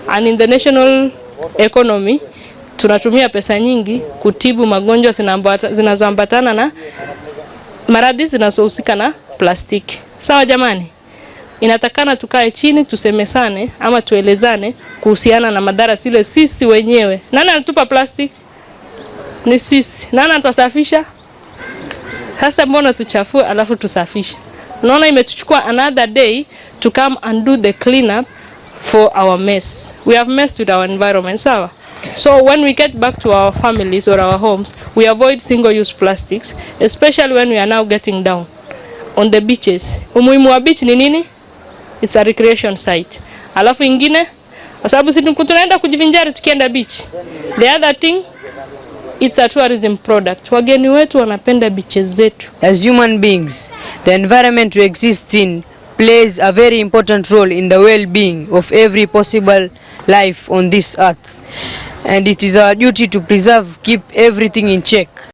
And in the national economy tunatumia pesa nyingi kutibu magonjwa zinazoambatana na maradhi zinazohusika na plastiki. Sawa jamani? Inatakana tukae chini tusemesane ama tuelezane kuhusiana na madhara zile sisi wenyewe. Nani anatupa plastic? Ni sisi. Nani atasafisha? Sasa mbona tuchafue alafu tusafishe? Unaona, imetuchukua another day to come and do the cleanup for our mess. We have messed with our environment, sawa? So when we get back to our families or our homes, we avoid single-use plastics, especially when we are now getting down on the beaches. Umuhimu wa beach ni nini? It's a recreation site. Alafu ingine, kwa sababu sisi tunaenda kujivinjari tukienda beach. The other thing, it's a tourism product. Wageni wetu wanapenda beaches zetu. As human beings, the environment we exist in plays a very important role in the well-being of every possible life on this earth. And it is our duty to preserve, keep everything in check.